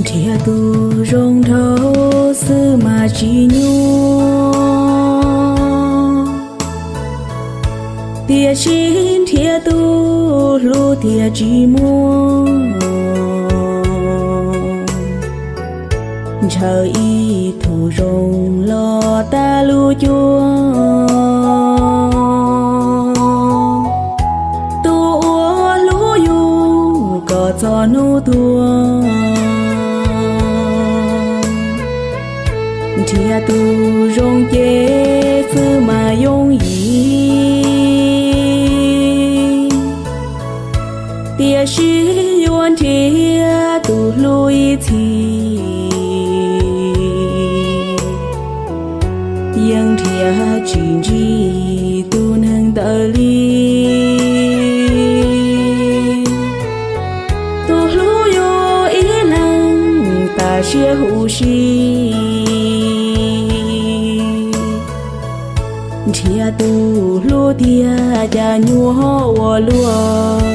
Nrhiav tus zoo nraug xwb mas tsis nyuaj, tiam sis nrhiav tus hlub tiag tsis muaj. Ntshaw ib tug zoo los tag lub cuab, tus uas hlub yus kom txog hnub tuag. Nrhiav tus zoo ces xwb mas yooj yim, tiam sis yuav nrhiav tus hlub ib txhis, yeej nrhiav tsis ntsib tus neeg ntawd li. Tus hlub yus ib leeg tas siab huv si, nrhiav tus hlub tiag cas nyuaj ua luaj.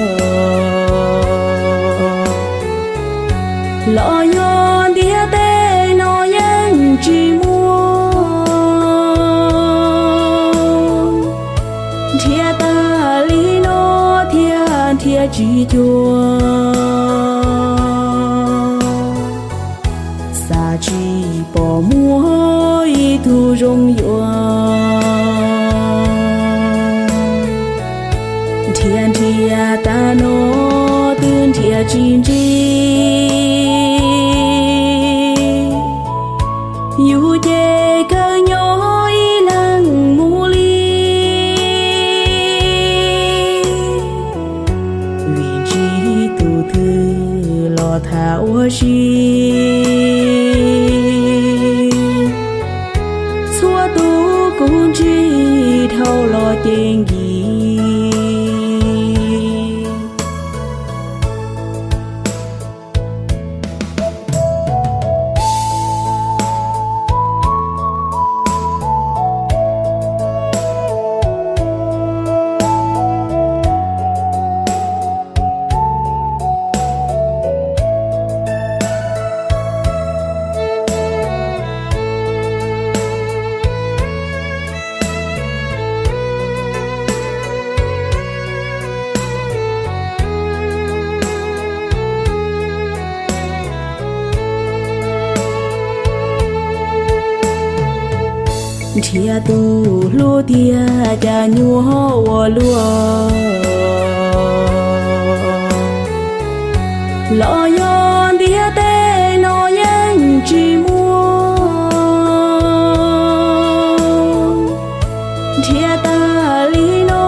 Los yog ntiaj teb no yeej tsis muaj, nrhiav tag li no thiaj nrhiav tsis cuag. Xav tsis pom muaj ib tug zoo yuav, nrhiav nrhiav tas no twb nrhiav tsis ntsib. Yus ces kawg nyob ib leeg mus li, vim ntsib tus twg los tham ua si. Txhua tus kuv ntsib dhau los ces nkim. Nrhiav tus hlub tiag cas nyuaj ua luaj. Los yog ntiaj teb no yeej tsis muaj, nrhiav tag li no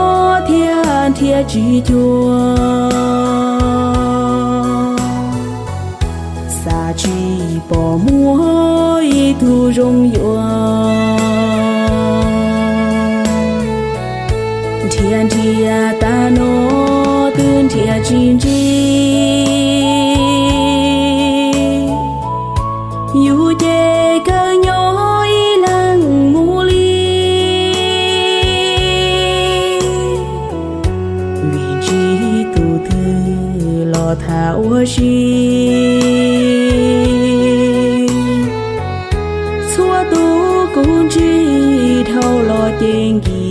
thiaj nrhiav tsis cuag. Xav tsis pom muaj ib tug zoo yuav, nrhiav nrhiav tas no twb nrhiav tsis ntsib. Yus ces kawg nyob ib leeg mus li, vim ntsib tus twg los tham ua si. Txhua tus kuv ntsib dhau los ces nkim.